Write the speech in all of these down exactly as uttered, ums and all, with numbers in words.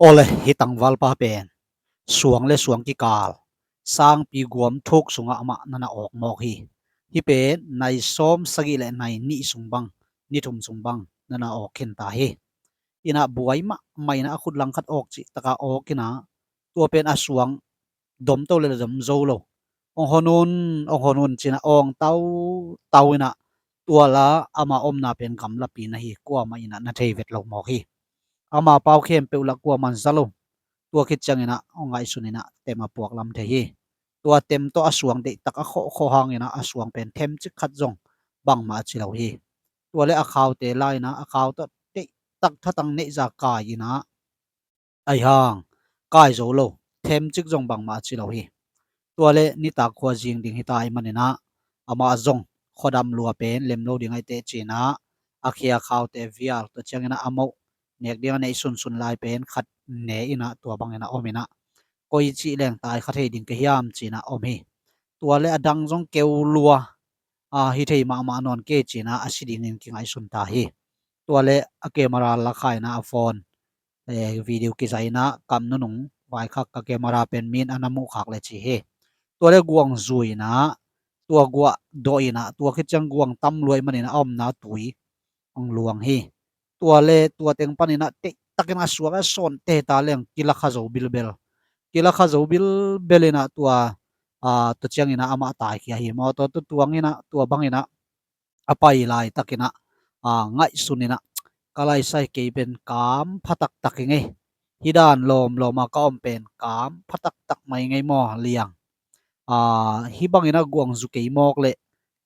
Awle, hih tangvalpa pen suang le suang kikal sangpi guam thuk sungah amah na na awk mawk hi. Hih pen nai sawm sagih le nai nih sung bang, ni thum sung bang na na awk khin ta hi. Inah buai mahmah inah a khut langkhat awk cih takah awk inah, tua pen a suang dom to le dom zo lo. Ong hon un, ong hon un cinah ong tau tau inah, tua la ama omna pen gamlapi na hi, kuamah inah na thei vet lo mawk hi. Ama pau khempeuh la kuaman za lo. Tua khit cianginah ong ngaihsun inah tem a puak lam thei hi. Tua tem tawh a suang deihtak a khawhkhawh hanginah a suang pen themcik khat zong bangmah a ci lo hi. Tua le a khaute la inah a khau tawh deihtak thatang neihza kai inah, ahi hang kai zo lo, themcik zong bangmah a ci lo hi. Tua le nitak khua zing ding hita ahih maninah amah zong khuadam lua pen lem lo ding ahih teh cinah a khia khaute vial, tua cianginah a moh nek ding a neih sunsun lai pen khat ne inah tua banginah om inah, koi cih leng tai kha thei ding ka hiam cinah om hi. Tua le a dang zong keu lua, a, hi thei mahmah nawn kei cinah a si dingin kingaihsun ta hi. Tua le a camera la kha inah a phone, eh, video kiza inah kam nunung vaikhak ka camera pen min a na muhkhak le ci hi. Tua le guang zui inah, tua guah dawh inah, tua khit ciang guang tam lua ahih maninah a omna tui ong luang hi. Tua le tua teng paninah deihtakin a suak a sawnte ta leng kila kha zo bilbel. Kila kha zo bilbel inah tua, a, tua cianginah amah taikhia hi maw, tua tua tuang inah tua banginah a pai laitakinah, a, ngaihsun inah, ka laisai kei pen kam pha taktak hi ngei. Hih dan lawmlawma ka om pen kam pha taktak mai ngei maw liang. A, hih banginah guangzu kei mawk leh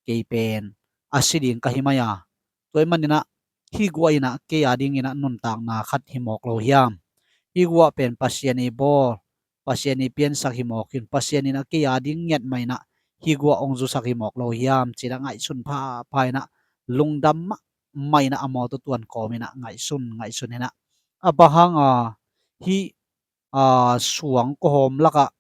kei pen a si ding ka hi mai a. Tua ahih maninah hih guah inah kei a dinginah nuntakna khat hi mawk lo hiam? Hih guah pen Pasian i bawl, Pasian i piansak hi mawk in, Pasian inah kei a ding ngiat mah inah hih guah ong zusak hi mawk lo hiam cinah ngaihsun phapha inah, lungdam mahmah inah a mawtaw tuan kawm inah ngaihsun ngaihsun inah, a bang hanga hih, a, suang kawhawm lakah,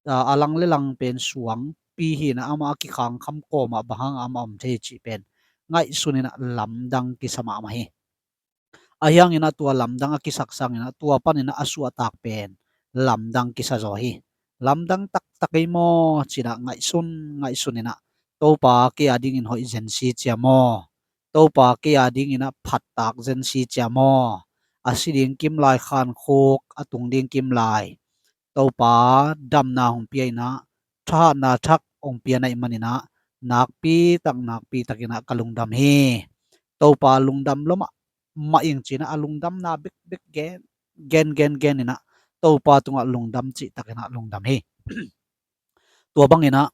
a, a lang le lang pen suangpi hi inah amah a kikhangkham kawmah bang hanga amah om thei cih pen ngaihsun inah lamdang kisa mahmah hi. Ahi hanginah tua lamdang a kisak sanginah tua paninah a suahtak pen lamdang kisa zaw hi. Lamdang taktak ei maw cinah ngaihsun ngaihsun inah, Topa kei a dingin hoih zensi cia maw? Topa kei a dinginah phattak zensi cia maw? A si ding kimlai khankhuk, a tung ding kimlai Topa damna hong pia inah, thahatna thak hong pia na hih maninah nakpi tak nakpi takinah ka lungdam hi. Topa lungdam lua mahmah ing cinah a lungdamna bekbek gen gen gen gen inah Topa tungah lungdam cih takinah lungdam hi. Tua banginah,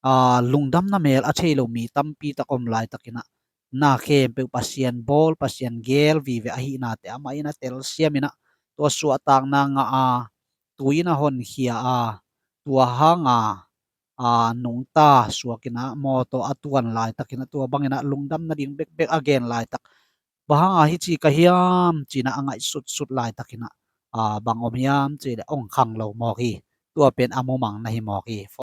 a, lungdamna mel a thei lo mi tampi tak om laitakinah na khempeuh Pasian bawl, Pasian gel vive ahihnate amah inah telsiam inah, tua suahtakna ngah a, tu inah honkhia a, tua hanga, a, nungta suak inah mawtaw a tuan laitakinah tua banginah lungdam nading bekbek a gen laitak, bang hanga hici ka hiam cinah a ngaihsutsut laitakinah, a, bang om hiam cih leh ong khang lo mawk hi. Tua pen a mumang na hi mawk hi.